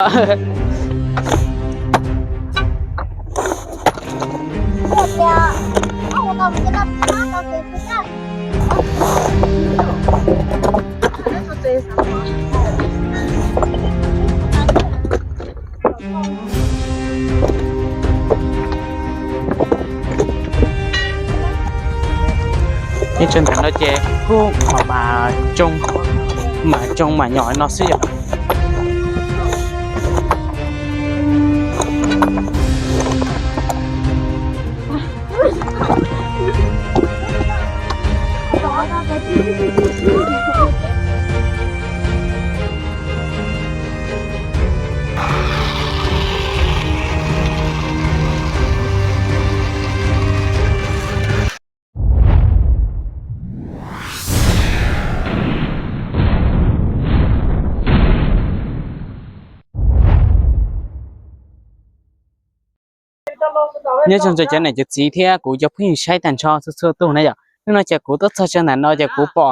Nyob rau ntawm no ces kuj mam, mam tsoo mam nyom no xwb yom. Nyob zoo rau cov niam cov txiv thiab kuv cov phooj ywg saib tag nrho txhua txhua tus na yom. Hnub no ces kuv tuaj txog rau ntawm no ces kuv pom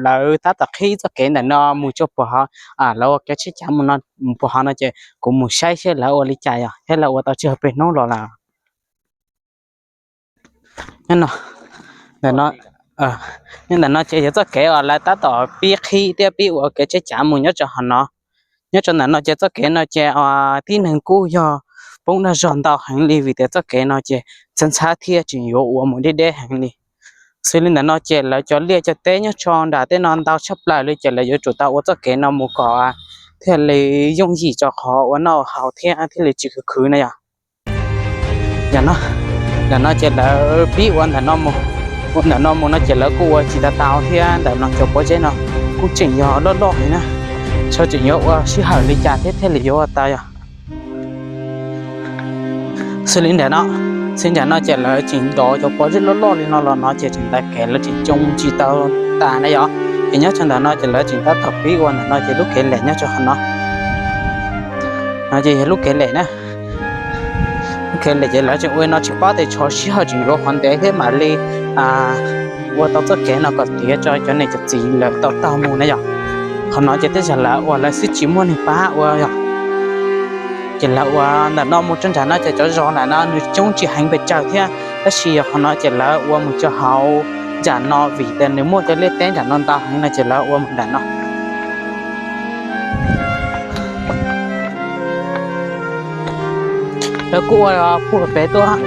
lawv tab tom qhib txoj kev ntawm no mus rau puag hov, lawv ua kev tsheb cav mus no, mus puag hov no ces kuv mus saib seb lawv ua li cas yom, thiab lawv ua tau tsawg peb hnub los lawm. Nyob ntawm no ces yog txoj kev uas lawv tab tom pib qhib thiab pib ua kev tsheb cav mus nyob rau hov no. Nyob rau ntawm no ces txoj kev no ces tib neeg kuj yog poob dag zog ntau heev li vim tias txoj kev no ces ntxhab ntxhab thiab tseem yuav ua mus deb deb heev li. Xws li ntawm no ces lawv cov liaj cov teb nyob rau nram tej no ntau tshaj plaws li ces lawv yuav tsum tau ua txoj kev no mus kom thiaj li yooj yim rau qhov ua noj haus thiab thiaj li tsis khwv khwv na yom. Yog no, ntawm no ces lawv pib ua ntawm no mus, ua ntawm no mus no ces lawv kuj ua tsis tau tau thiab ntawm no cov pob zeb no kuj tseem yog loj loj li na. Tseem yuav ua sij hawm li cas thiab thiaj li yuav ua tau yog. Xws li ntawm no, xws li ntawm no ces lawv tseem dov cov pob zeb loj loj li no los no ces tseem ntawm kev lawv tseem tsoo tsis tau tas na yom. Ces nyob rau ntawm no ces lawv tseem tab tom pib ua ntawm no ces lub kev lem nyob rau qhov no. No ces yog lub kev lem na. Lub kev lem ces lawv tseem ua no tsis paub tias tshuav sij hawm tseem yuav qhov ntev thiab mam li ua tau txoj kev no kom tiav rau cov niam cov txiv lawv tau taug mus na yom. Qhov no ces tej zaum lawv ua lawv xwb tsis muaj neeg pab ua yom. Ces lawv ua ntawm no mus rau nram no ces cov zos nram no nws coob tsis heev pes tsawg thiab, tab sis yog qhov no ces lawv ua mus rau hauv nram no vim tias nws muaj cov liaj teb nram no ntau heev no ces lawv ua mus nram no. Lawv kuj ua puag pem tuaj.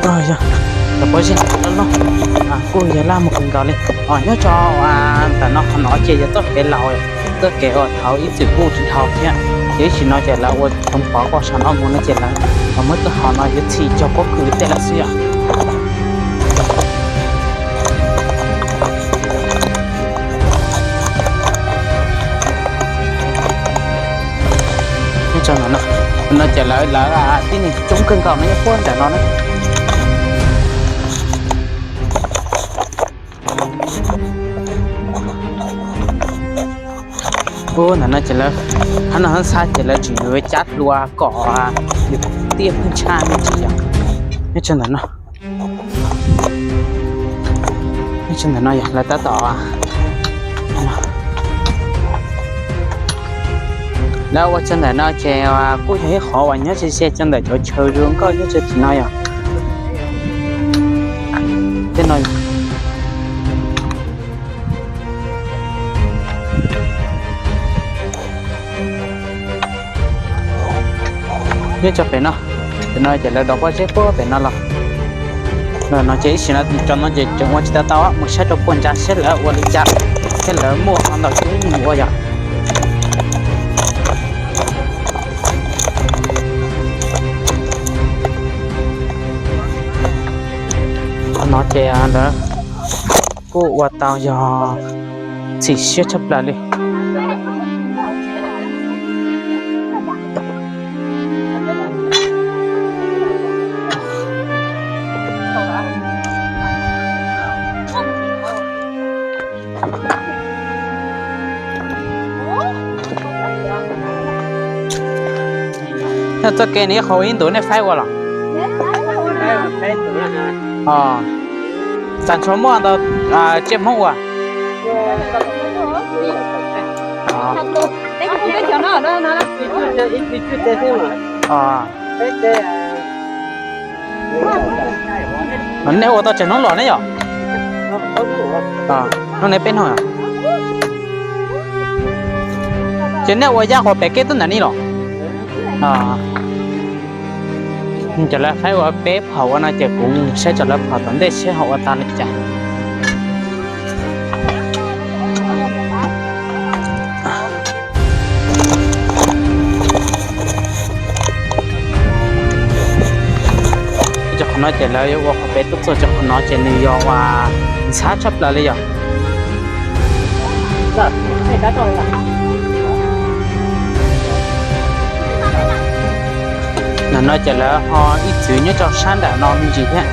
Yog cov pob zeb loj loj kuj yog laj mus kawg nkaus li. Nyob rau ntawm no qhov no ces yog txoj kev laus, txoj kev uas thaum ib txwm kuj tsis dhau thiab. Ces ib sim no ces lawv ua tau pov koj saum no mus no ces lawv muab txoj hau no yuav txhim cog pob kws tej lawm xwb yom. Nyob rau ntawm no, no ces lawv, lawv tib neeg coob kawg nkaus no nyob puag nram no na. Ub, ntawm no ces lawv, hab no hab xab ces lawv tseem yuav cab hlua kom yus tiaj pheej tshaj me ntsis yom. Nyob rau ntawm no, nyob rau ntawm no yog lawv tab tom, lawv ua rau ntawm no ces kuj yog ib qhov uas nyob ze ze rau ntawm cov chaw zoo nkauj nyob rau tim no yom. Tej no nyob rau pem no, pem no ces lawv dov pob zeb puag pem no los. No ces ib sim no tso no ces tseem ua tsis tau tau, mus saib rau puag nrad saib lawv ua li cas, saib lawv muaj qhov ntau coob mus ua yom. Qhov no ces lawv kuj ua tau yog txhim siab tshaj plaws li. Txoj kev no ib qho ib ntus nej faib ua los? Txawm ntshe muaj ntau tsiaj Hmoob ua. Nej ua tau tsawg hnub los ne yom? Hnub no peb hnub. Ces nej ua yaj qhuas pem kev tub ntawm ni los? Ces lawv faib ua peb phaum ua no ces kuv saib tso lawv phaum tom ntej seb ho ua tau li cas. Cov qhov no ces lawv yuav ua qhov pem tuaj txog cov qhov no ces nws yog ua ntxhab tshaj plaws li yom. Ntawm no ces lawv ho ib txwm nyob rau sab nram no me ntsis thiab.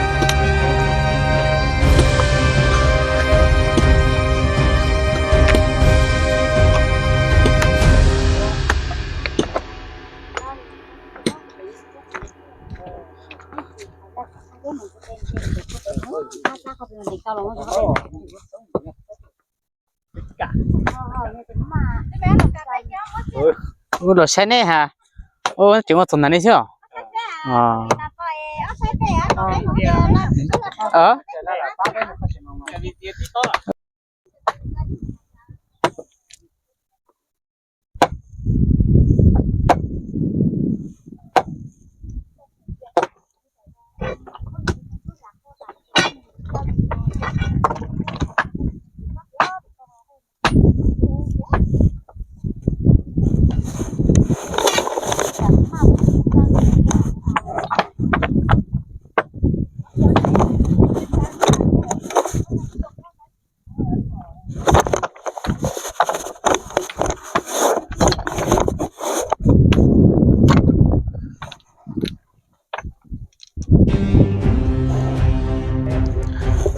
Ua los saib nej ha. Ua tseem ua txog ntawm no xwb os.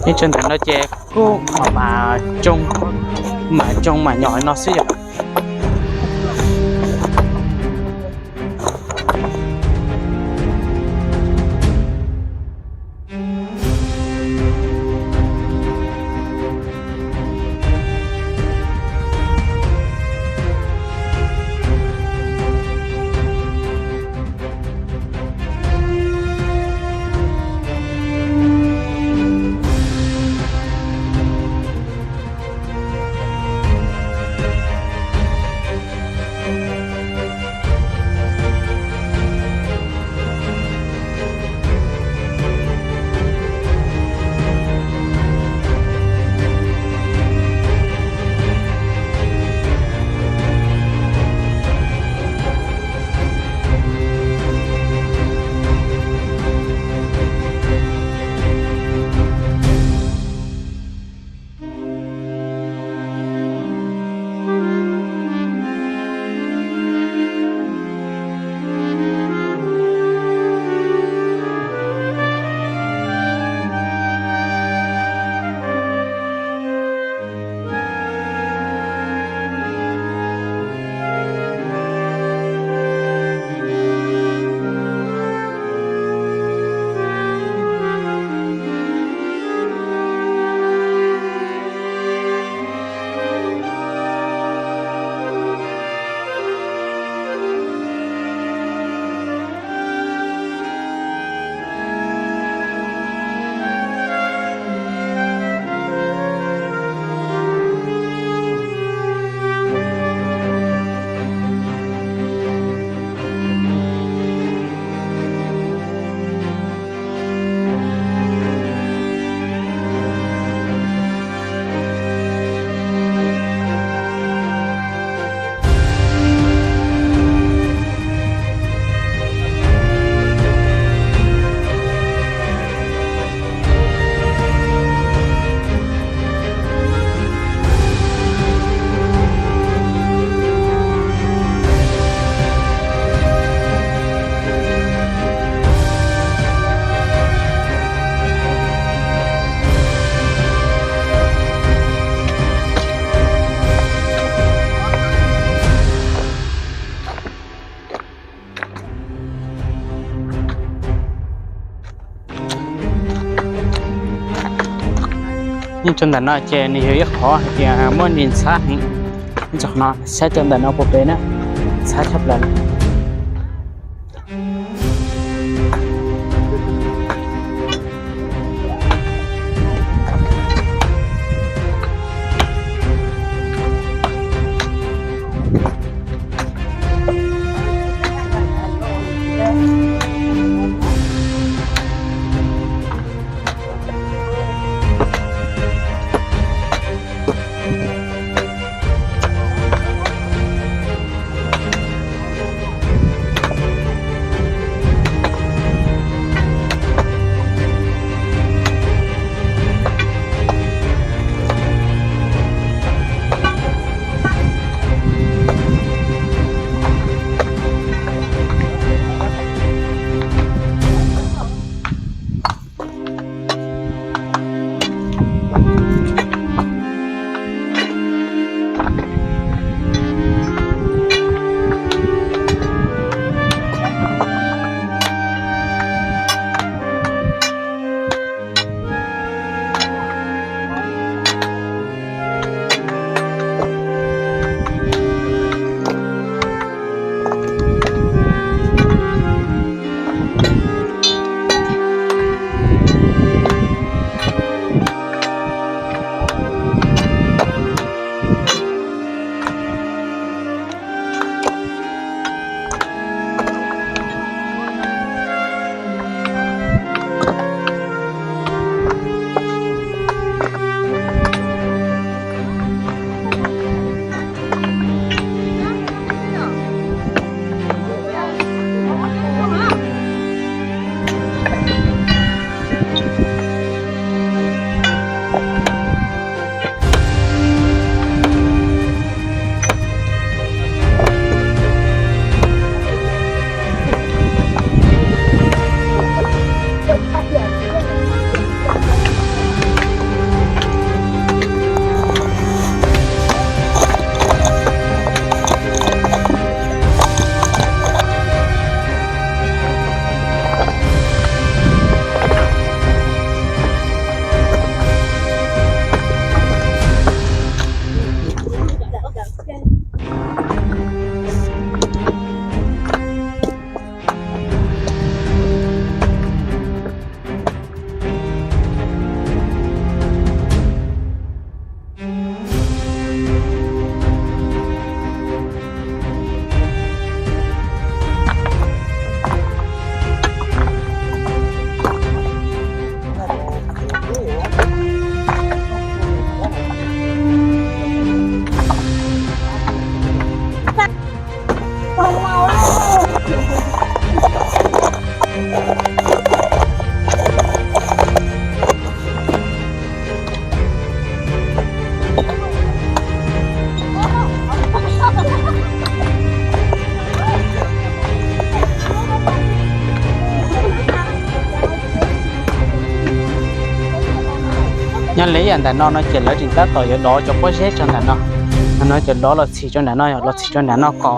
Nyob rau ntawm no ces kuj mam, mam tsoo mam nyom no xwb yom. Nyob rau ntawm no ces nws yog ib qhov hais tias muaj ntsis ntxhab heev. Nyob rau qhov no saib rau ntawm no puag pem na, ntxhab tshaj plaws. Nyob li yam ntawm no no ces lawv tseem tab tom yuav dov cov pob zeb rau ntawm no. No cov dov los txhim rau ntawm no, los txhim rau ntawm no kom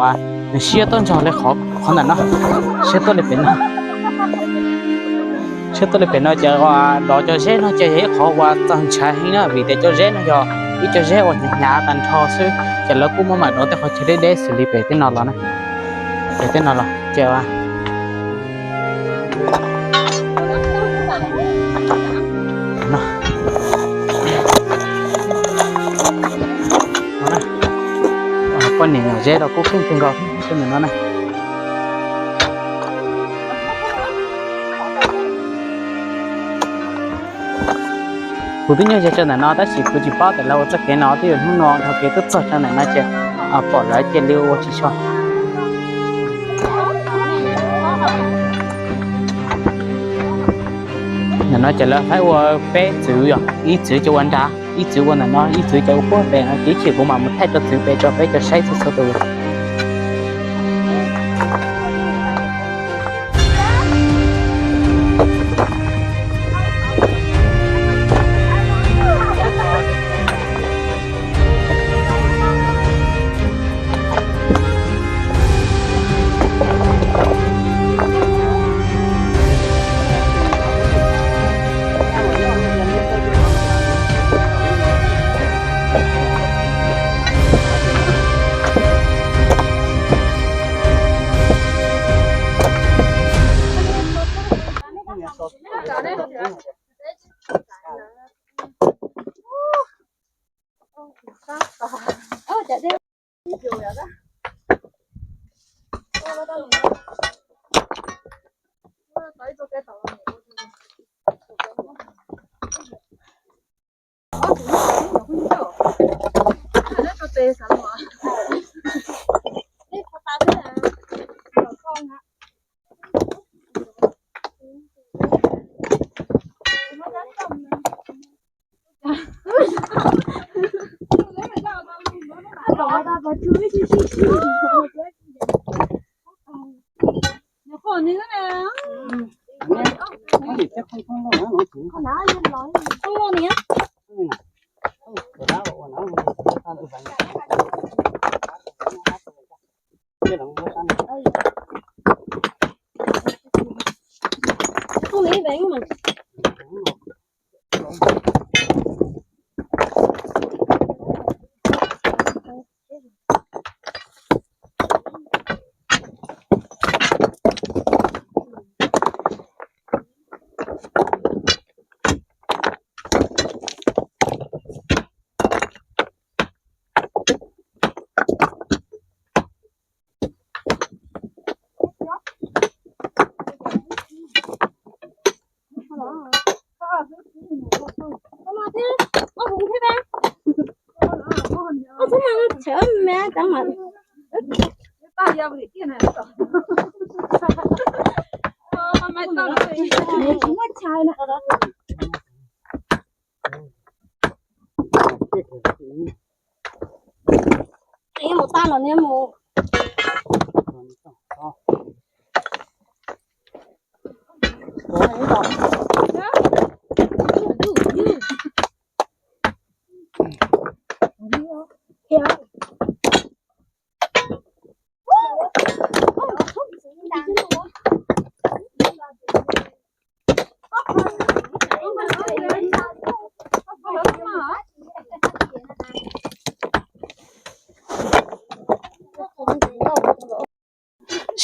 nws siab tuaj nrog li qhov ntawm no, siab tuaj li pem no. Siab tuaj li pem no ces dov cov zeb no ces yog ib qhov uas txaus ntshai heev na, vim tias cov zeb no yog ib cov zeb uas hnyav hnyav tag nrho xwb, ces lawv kuj muab mam dov tej qhov chaw deb deb xws li pem tej no los na. Pem tej no los ces poj niam nyom zeb los kuj keej kawg nkaus ntawm no na. Kuv twb nyob ze rau ntawm no tab sis kuv tsis paub tias lawv ua txoj kev no twb yuav hnub no dhau kev tuaj txog rau ntawm no ces pom lawv cia li ua tsis tshua. Ntawm no ces lawv thaib ua peb txwv, yog ib txwv ces ua nrad, ib txwv ua ntawm no, ib txwv ces ua puag pem no, ces ib chim kuv mam mus thaij rau txwv pem rau peb cov saib txhua txhua tus.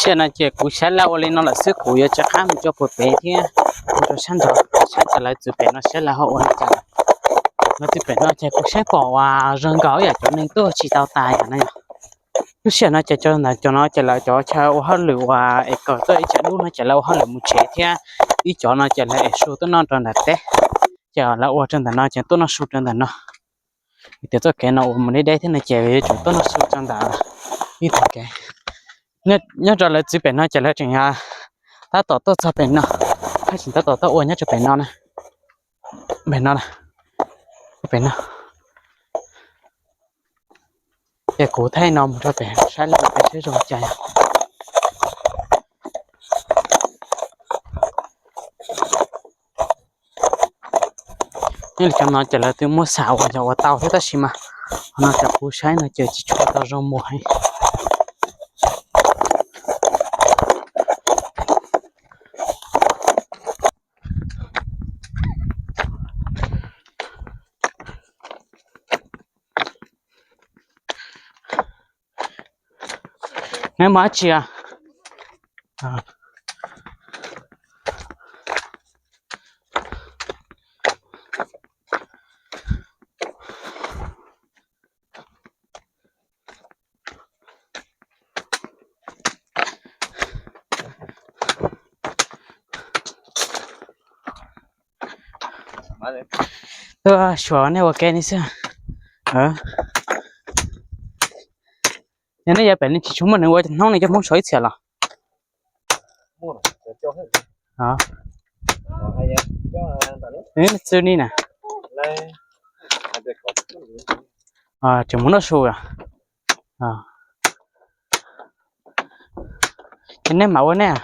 Sij hawm no ces kuv saib lawv ua li no lawm xwb, kuv yuav rov qab mus rau puag pem thiab, mus rau sab nraud saib cov lawv txwv pem no saib lawv ho ua li cas. Lawv txwv pem no ces kuv saib pom uas zoo nkaus yam cov neeg tuaj tsis tau tas yam no yom. Lub sij hawm no ces cov ntawd cov no ces lawv cov chaw ua hauj lwm uas es kom tuaj ib tsam dub no ces lawv ua hauj lwm mus tsev thiab, ib cov no ces lawv es su tuaj noj rau ntawm teb, ces lawv ua rau ntawm no ces tuaj noj su rau ntawm no. Vim tias txoj kev no uas mus deb deb thiab no ces yuav tsum tuaj noj su rau ntawm ib tag kev. Nyob rau lawv txwv pem no ces lawv tseem tab tom tuaj txog pem no, haj tseem tab tom tuaj ua nyob rau pem no na. Pem no, pem no. Ces kuv thaij no mus rau pem saib lawv pem saib zoo cas. Nyob li cov no ces lawv twb muab xav uas yog ua tau thiab tab sis mas qhov no cov kuv saib no ces tsis tshua tau zoo mus heev. Neb mus dab tsi? Tuaj xyuas nej ua ke li xwb. Yog nej yav pem nej tsis tshua muaj neeg ua hnub no coj Hmoob sau ib txhia los? Txwv ni na. Tseem mus noj su. Ces nej mam ua nej.